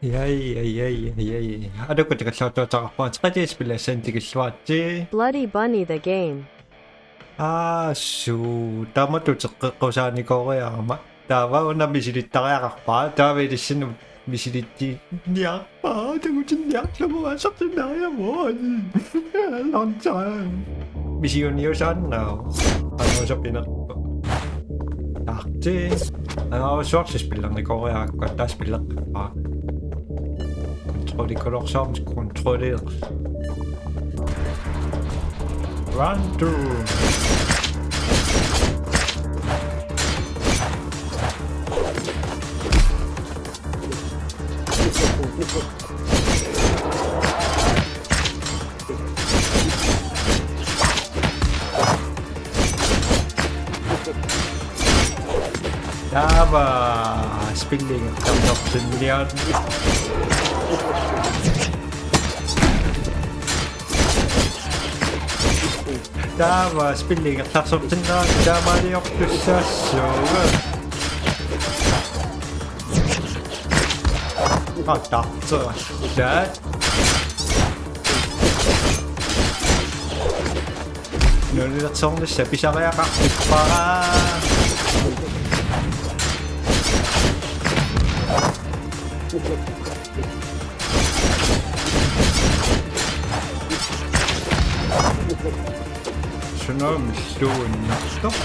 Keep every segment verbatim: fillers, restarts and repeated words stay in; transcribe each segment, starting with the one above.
Ai, ai, ai, ai, ai. Aluku tikilluartuutaqarpunga, tretti spillassanik tikilluaritsi. Bloody Bunny the game. Aa, suu, taamatut teqqeqqusaanikooriarama. Taava una misilittariaqarpara, taava ilissinnut misilitsinniarpara, takutinniarlugu asertinniariamut. Long time. Misiuniusaannaa. Anuusapinerpoq. Taarti. Anuusuarsi spillernikooriarakku, taava spilleqqippa. Kontrollikulorsuarmik kontrolleer. Run through. Taava spilling tartortinniat. Taava spilling tartortinniat taamaaliortussaassooq. Qatartoq. Saat. Nulilersornissaq pisariaqarfippara. Sunaamilluunnersoq.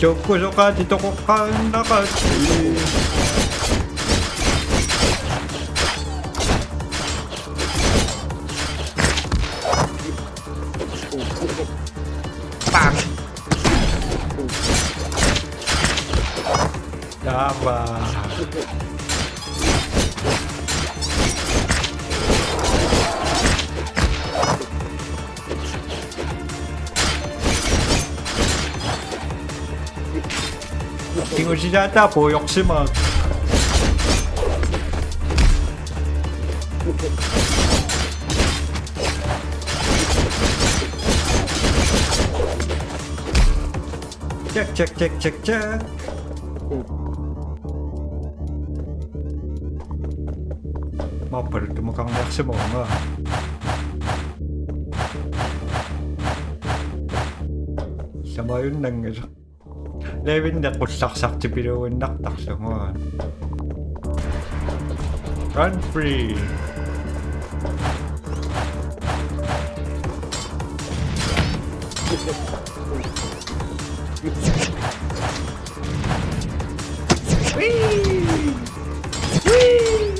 Illuukkusoqaatitoqoqqaannaqaat. Bang. Taava. Tingusitaata puujorsimaat. Check, check, check, check, check. Maappalu tumukarniarsimavunga. Samajunnanngilaq. Levinneq qullarsartipiluuinnartarlugu. Run free. Whee! Whee!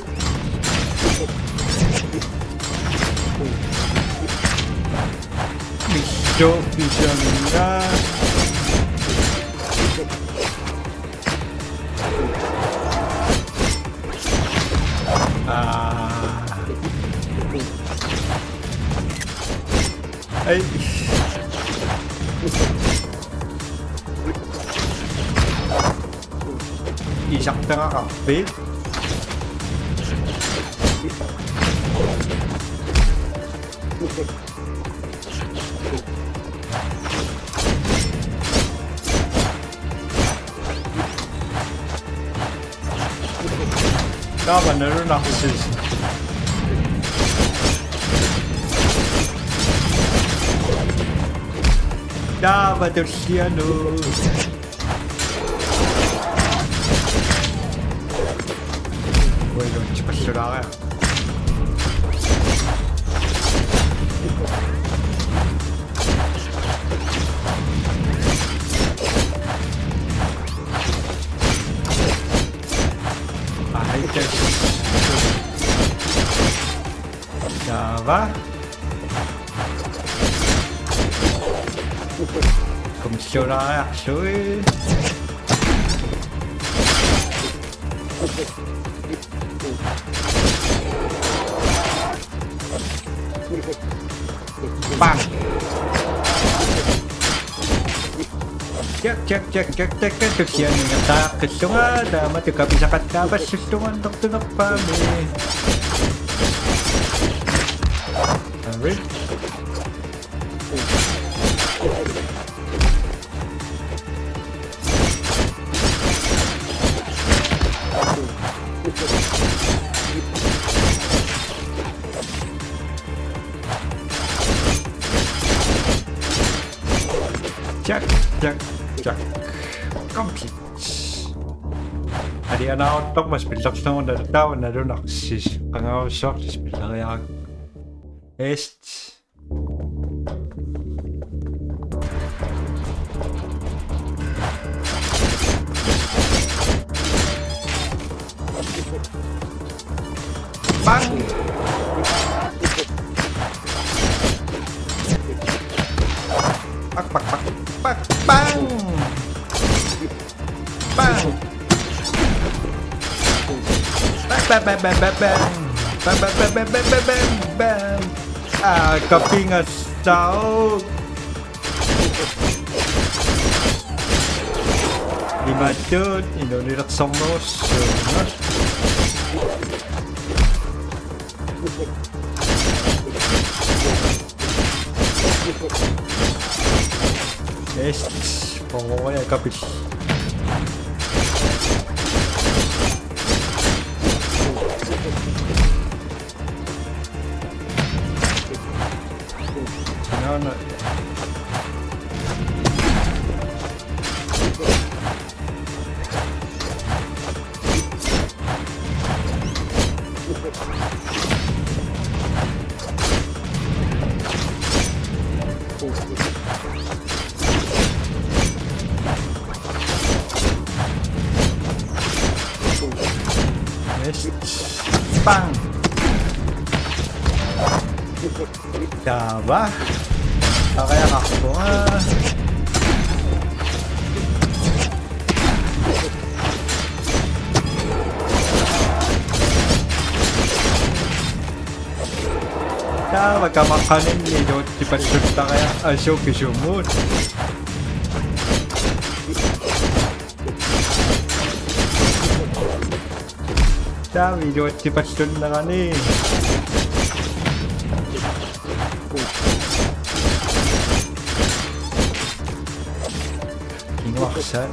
Missoqqisanna. Aa. Ai. Iisartagaqarpit? Taava nalunarsis. Taava tullianut. Uiluutsipallulaariaq. Ahikas. Taava. Kumsulaariarlui. Bang. Check, check, check, check, check, check. Tullianut ingerlaaqqillunga, taamatut kapisaqattaapassullunga annertunerpaamik. Alright. Jack, Jack. Complete. Alianaaruttormat spillerlugu nalutaava nalunarsis. Qangarussuarli spilleriarak. Est. Bang! Pak, pak, pak, pak, bang! Bang! Bang, bang, bang, bang, bang, bang. Bang, bang, bang, bang, bang, bang, bang. Ah, kapingasauk. Imatut, inuunilersornerussuugut. Est, power kapil. No, no. Yes. Bang! Taava. Tariaqarpunga. Taava kamaqqaninni iluatsipalluttariaqarpoq asuki sumut. Taava iluatsipallunnerani. Kinguarsaq.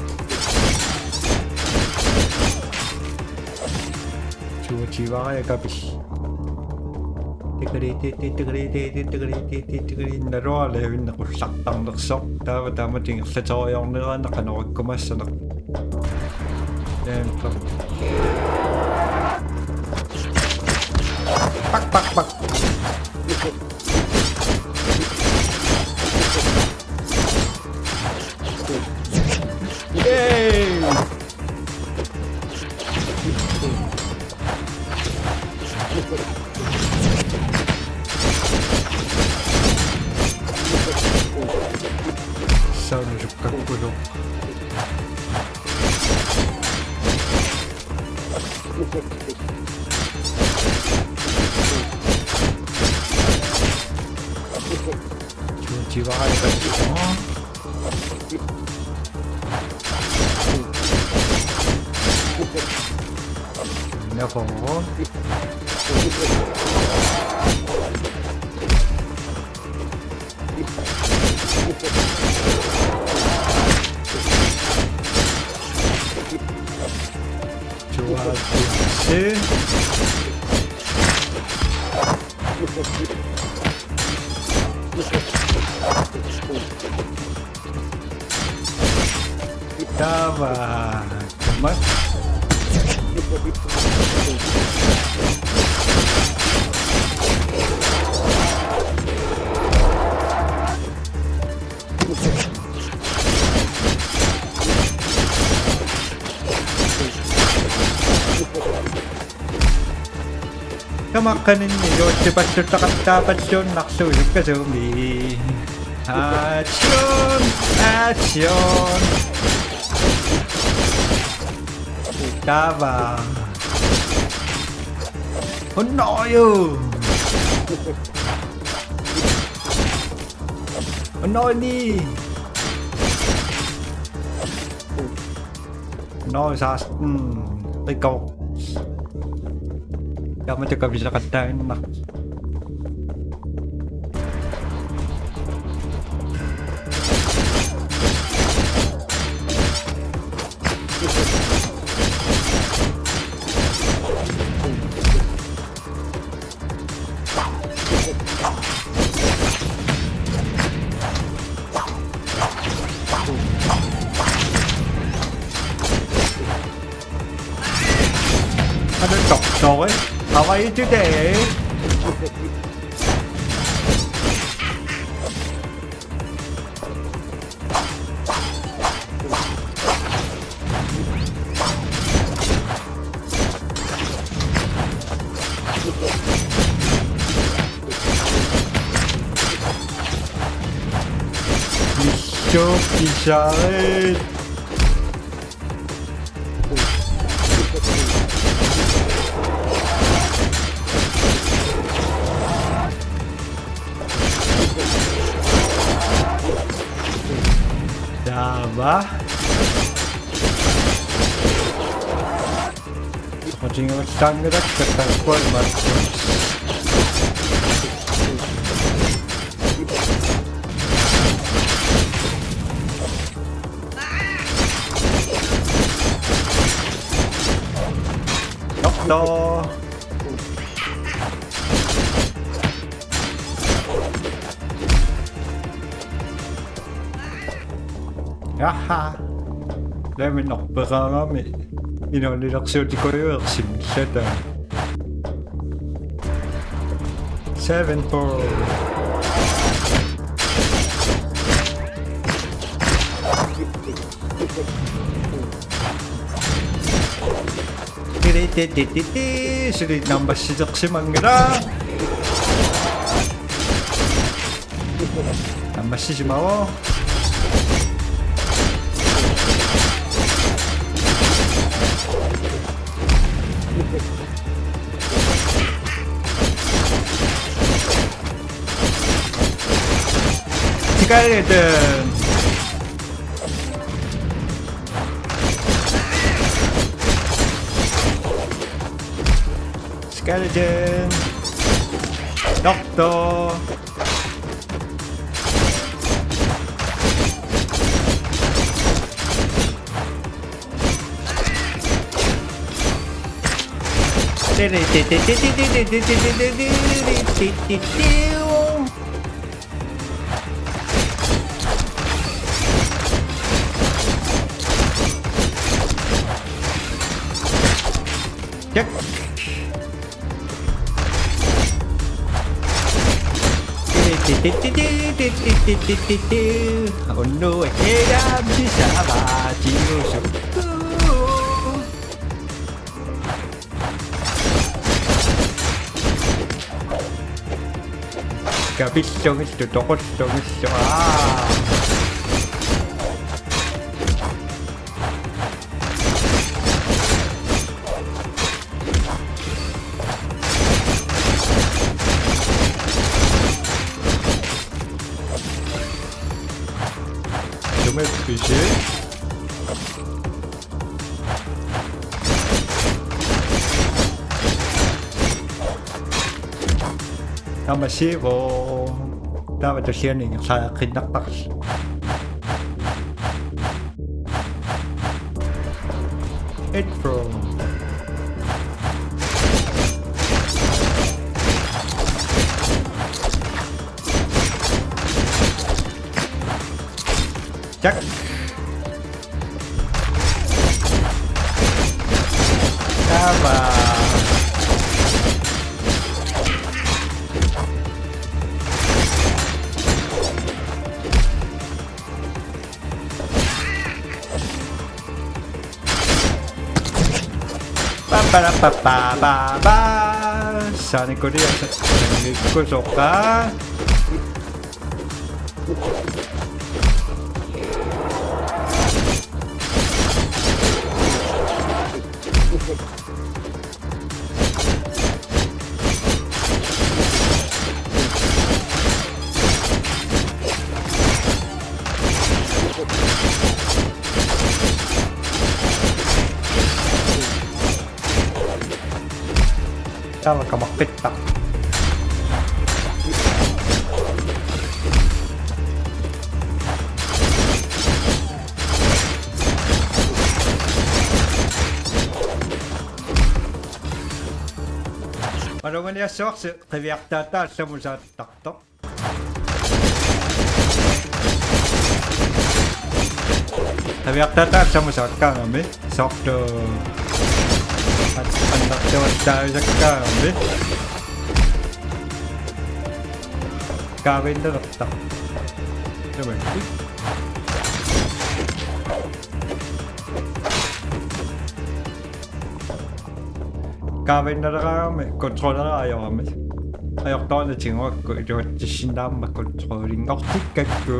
Suutivaria kapis. Tikali, ti, ti, tikali, ti, ti, tikali, ti, ti, tikali. Naluara levinneq ullartarnersoq. Taava taamatut ingerlateriarnerani qanoq ikkumassaneq. Pak, pak, pak. Yay! Sauna sukkakkusuuq. Suutivaria. Nahomo. Suaatitsi. Taava. Tamat. Kamaqqaninni iluatsipalluttaqattaapalluinnarlugu sukkasuumik. Action! Action! Taava. Unnoju! Unnoni! No, seksten. Rekord. Taamatut kapillaqattaaginnarpoq. Doctor, how are you today? Missoqqisarit. Taava. Soqutigivallaanngilakka taakkualu mattu. Doctor. Jaha. Lämmin operaarami. Inuunilersuutikujuersimillata. Seven four. Tiri ti ti ti ti, suli naammassitersimanngilaq. Naammassisimavoq. Skeleton. Skeleton. Doctor. Yak. Unnuaq eqqaamissavara tigusukkut. Kapillugillu toqullugillu. Aa. Sumiippisi? Taamaasivoq. Taava tulliani ingerlaaqqiinnartarli. It from. Yak. Taava. Papparapapapapa. Saanikkulia sa-, sanikkusoqa. Taava kamaqqittaq. Maluginiassuarsi qiviartaata allamusaattartoq. Qiviartaata allamusaakkaangami soorlu At-, annertuallaasakkaarami. Kaavinnalerta. Tamakku. Kaavinnaleraangami kontrolleraa ajorami. Ajortoorna tiguakku iluatsissinnaammat kontrollinngortikkakku.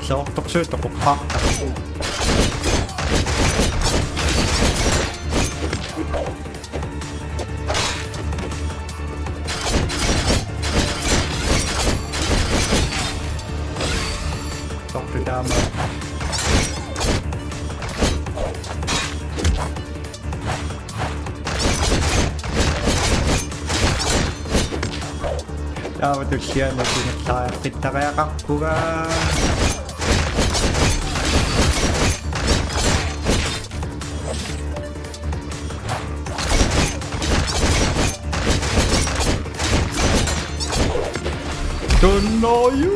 Soortorsuit toqoqqaartarput. Soorlu taama. Taava tullianut ingerlariaqqittariaqarpunga. Tunnoju.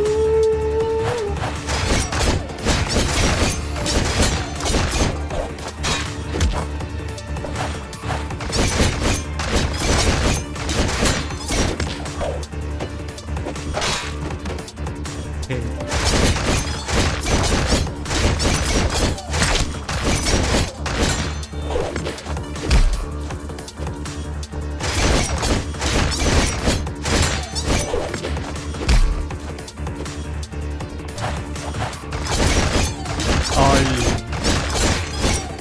Oj.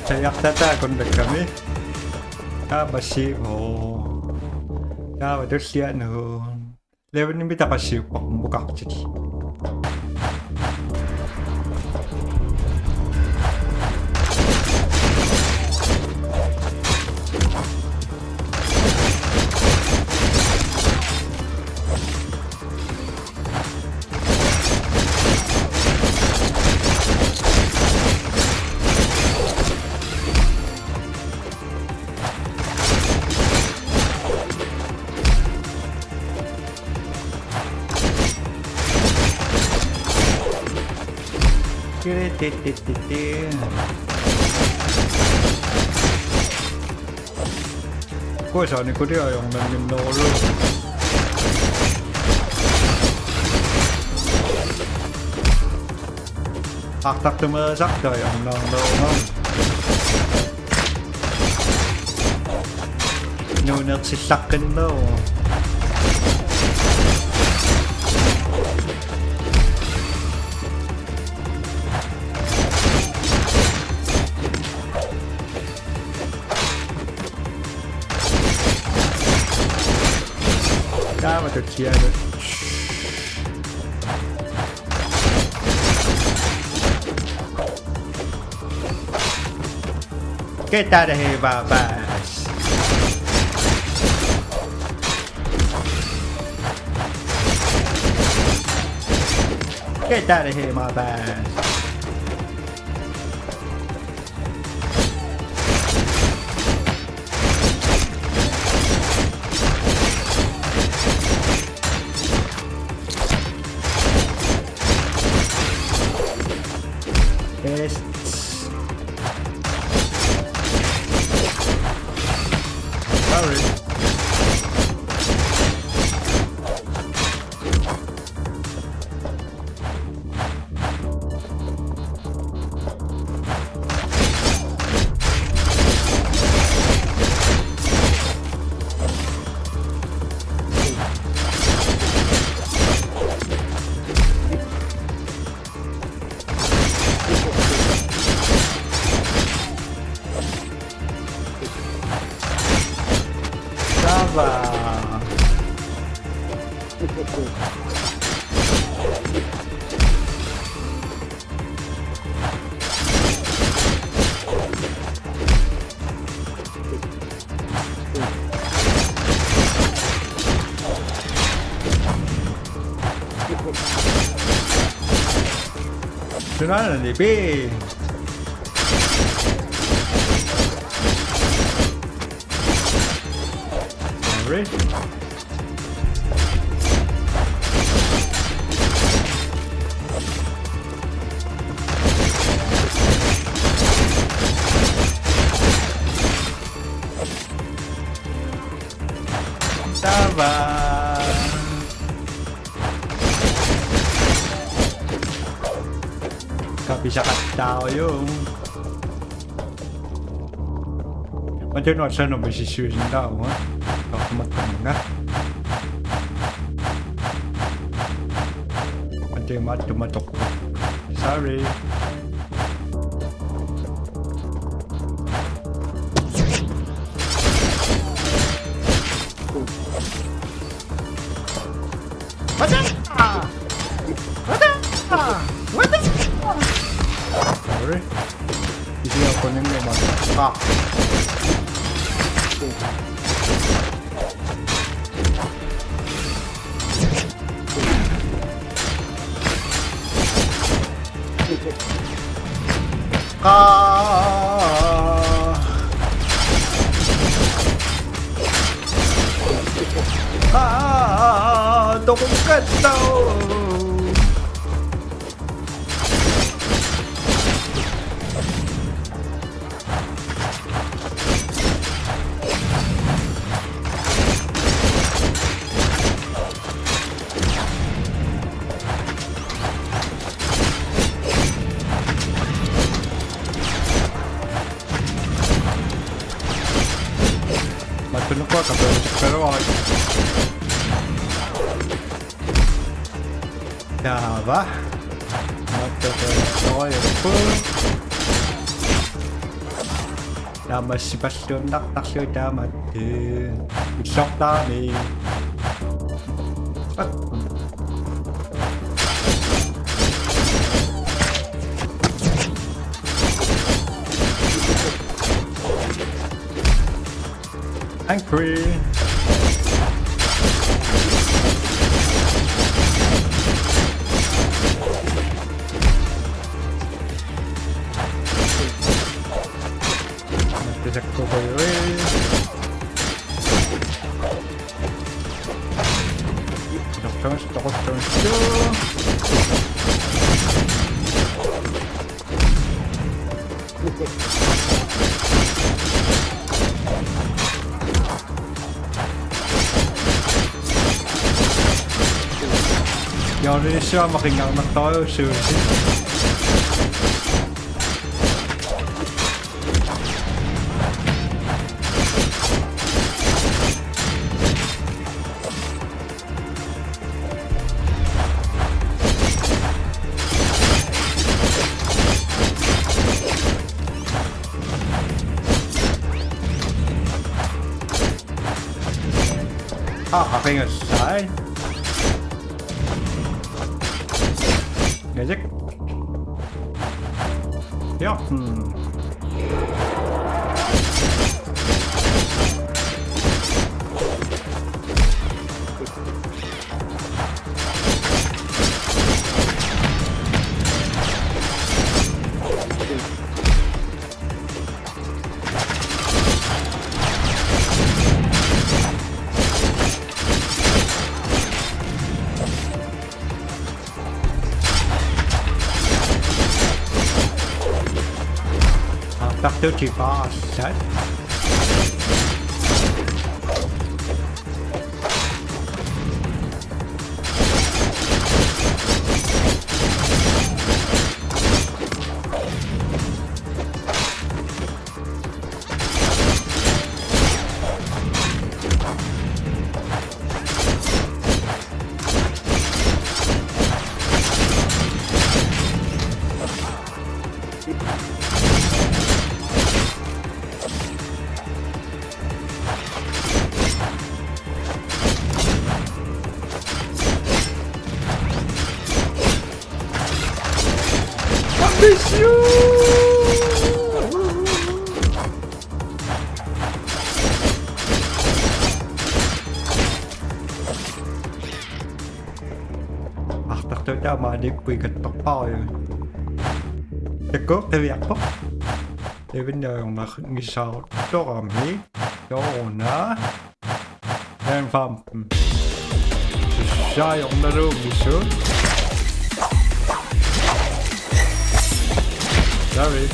Tajartataa kunnakkami. Taava sivo. Taava tullianut. Levelimik taqassiuppakku mukartik. Kuasaani kuliariornannginnerulluni. Artartumerisartariornarnerunga. Nuunersillaqqinneruvoq. Taava tullianut. Get out of here, Barbas. Get out of here, my bad. Yes. Sorry. Tonight, Libby. Sorry. Taava. Kapisaqattaarujuu. Matunu assanut misissuisinnaavunga. Toqqumattunnga. Matu matuma toqqu. Sorry. What the? What the? What the? Sorry. Isi ako ninyo mag-, ah. Qaa. Qaa, toqukkattau. Mattunuku kaperutikkaluarit. Taava. Mattunuku soipu. Taamassipalluinnartarlugit taamatut. Illortaami. Angry. Mattunuku soipu. Toquttuunissuu, toquttuunissuu. Jooninissuaq maqinngarnartorujuussuusi. Ah, okay nga sai. Gajek. Ja, hmm. Aappaluttuutit paasisat. Artartuutaa maaniippugut kattorpaarujuit. Takuuk qiviarpoq. Ivinnaajornarnissaartorami. Sooruna. N femten. Saajornaluunnissuut. Sorry.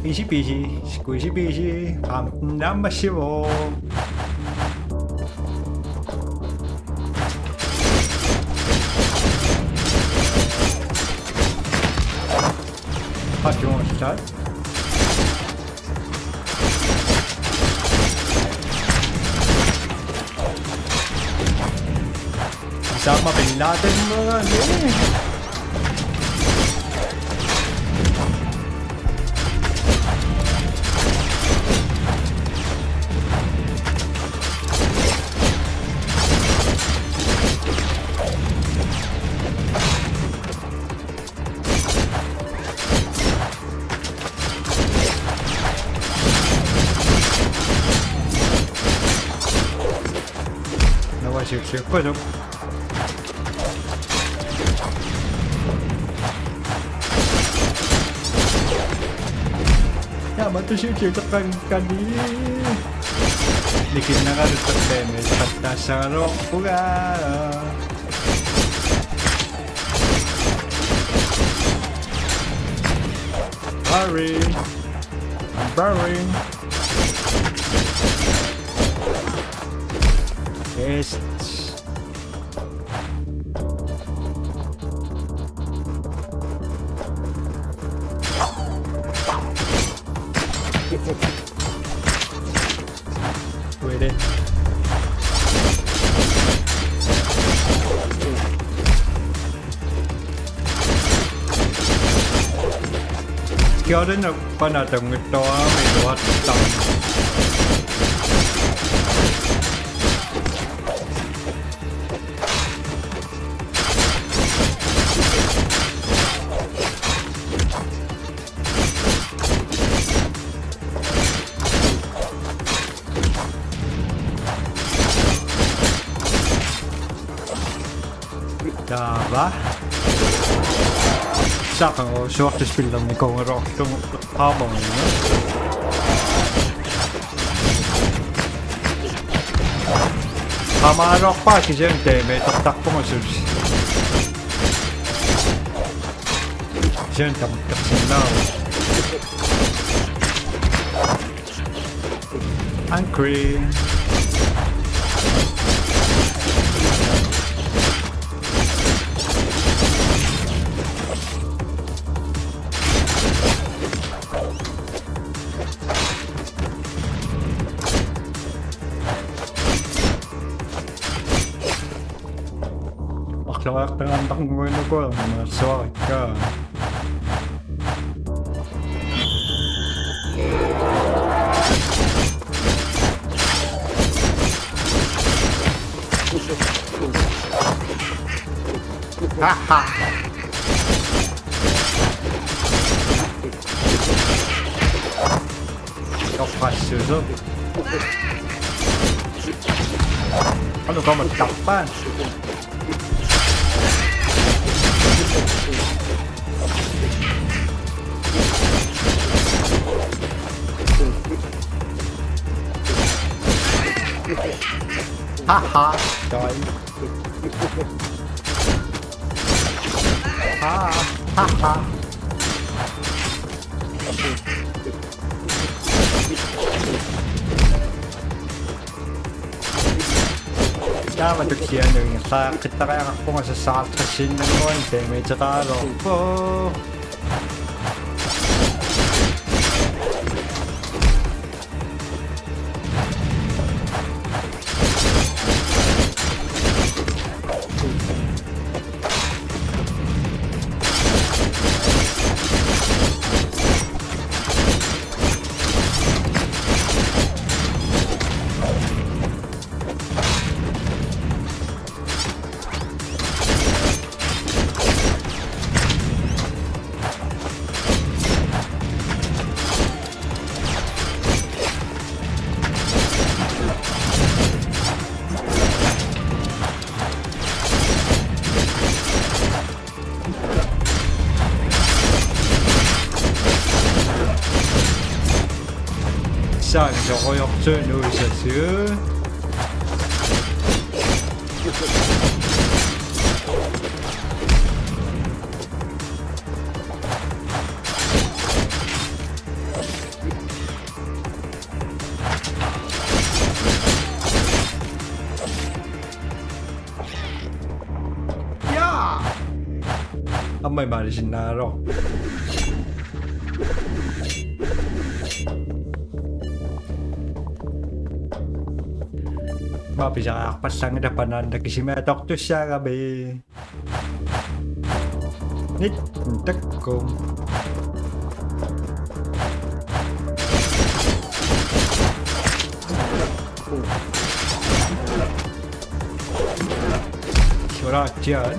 Easy peasy, squeezy peasy, femten naammassivoq. Hot, you want to start? Osama bin Laden mo nga, eh. Nawasiutsiukkusup. Taama tusiutiuteqqakkani. Nikinnagaluttortaami taqattaassagaluarpunga. Sorry. I'm sorry. Yes. Wait it. Kiorina pana tangittoa mi luatta. Taava. Saaqagu suortuspillerni kongaroorlugu qaamavunga. Qaamaaloorpaa kisianni taama tortarpunga suli. Kisianni tamakkersinnaavoq. Angry. Arlariartagarnarnguinuku ernumaassuarikka. Haha. Torrassuusoq. Qanoq kamattarpaat? Haha, døj. Ha, ha, ha. Taava tuksianut ingerlaqqittariaqarpunga, sassaralqassinnanguan damageqaraluarpoq. Saansorujorsuu nuisasuu. Ja! Aamma imaalisinnaagaluarpoq. Maa pisariaqarpallaanngilaq, banaanit kisimi atortussaagami. Nit, takkum. Suratsian.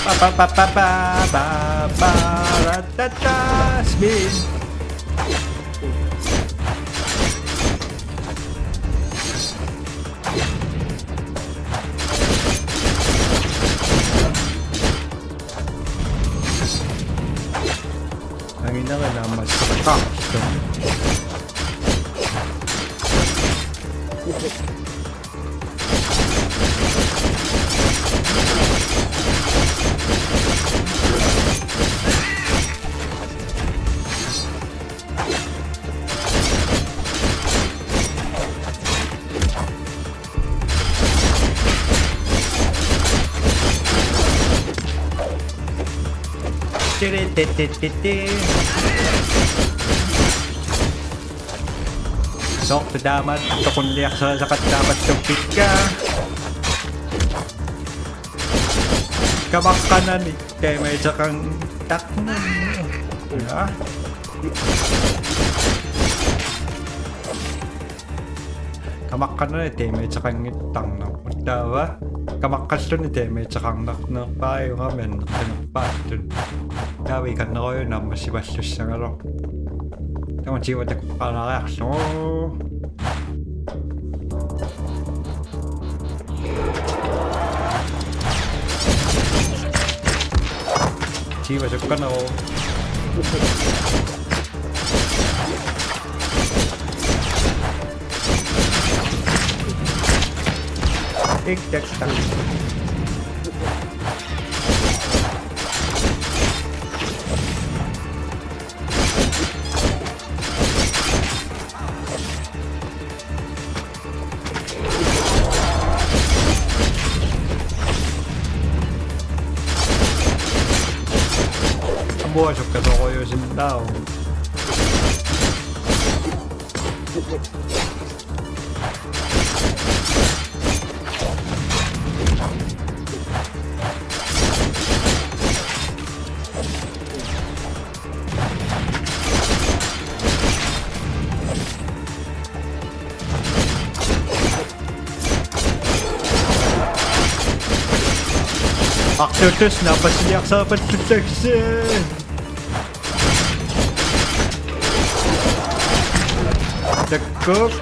Pa, pa, pa, pa, pa, pa, pa, ra, ta, ta, spin. Anginera naammasseqqaartoq. Tiri, ti, ti, ti, ti. Soorlu taama toqunniarsarisaqattaarpassuuppikka. Kamaqqanani damageqanngittarnermi. Ja. Kamaqqanani damageqanngittarnerput. Taava kamaqqalluni damageqarnerpaajugami annertunerpaalluni. Taava ikannerujuk naammassimallussagaluarpoq. Taava tiva takoqqaalaariarlugu. Tiva sukkaneruvoq. Tik tak tak. Amuasukkasorujuusinnaavoq. Artuutus naapasiliarsaapallullakse. Takkuk.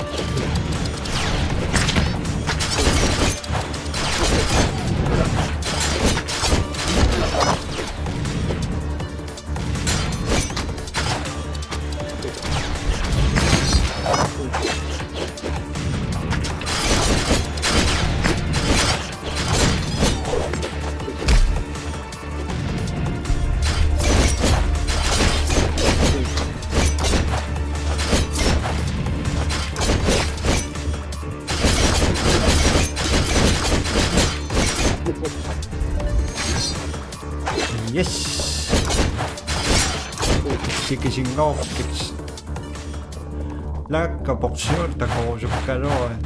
Yes. Sikisinngorpit. Lakka porsiut takorusukkaluarput.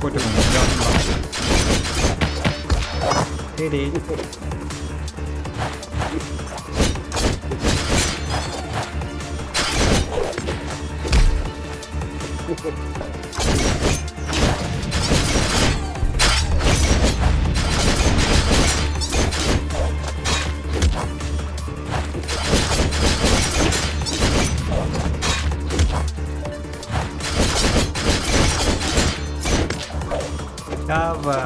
Kutukum. Hit it. Taava.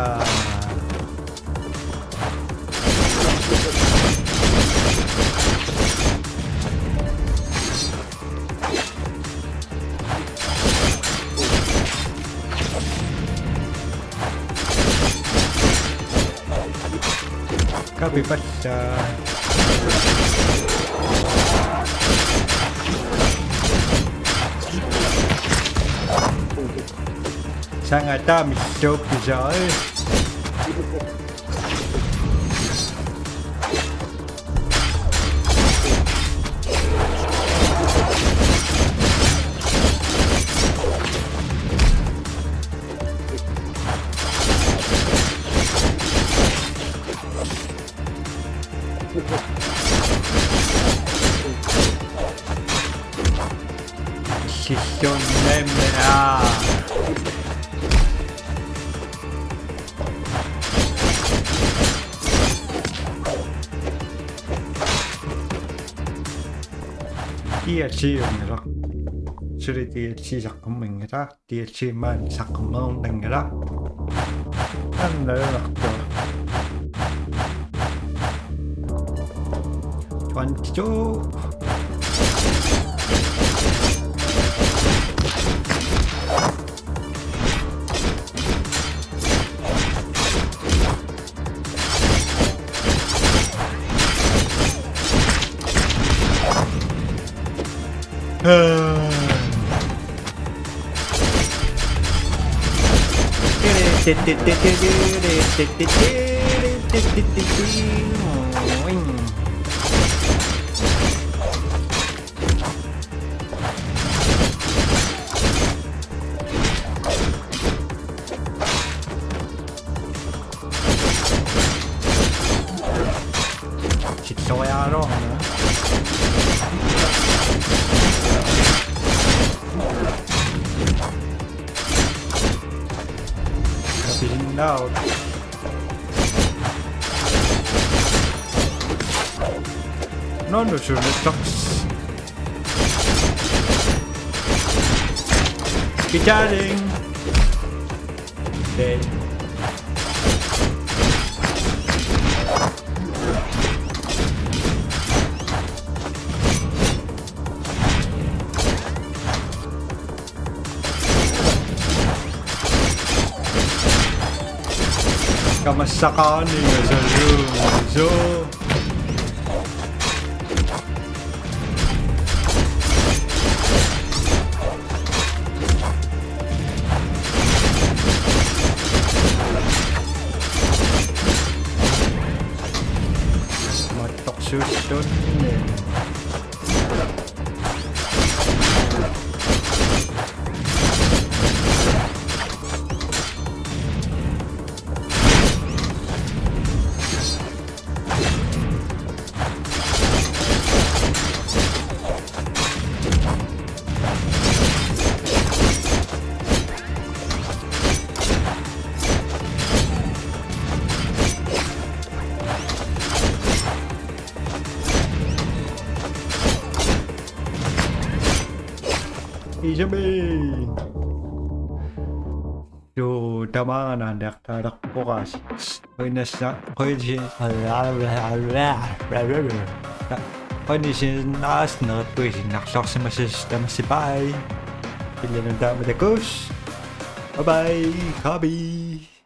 Kapipallat. Sanga taamilluuppisi. Sissunnammi aa. D L C-unngilaq. Suli D L C saqqummiunngilaq. D L C maani saqqummiunngilaq. Annaanartoq. Twenty-two. Sitsoriaaruarna. Kapisinnaavut. Nonno sunnittoq. Kitaling. Tee. Kamassaqaani ngasalu. So. Mattoq suussutut. Yummy! Suu, tamaanga naanneqartaalerporaasi. Quinassa, quinsi. Quinisi naasnerit puisinnarsorsimasas tamasi, bye. Illanun taama takuss. Bye bye, Kabi.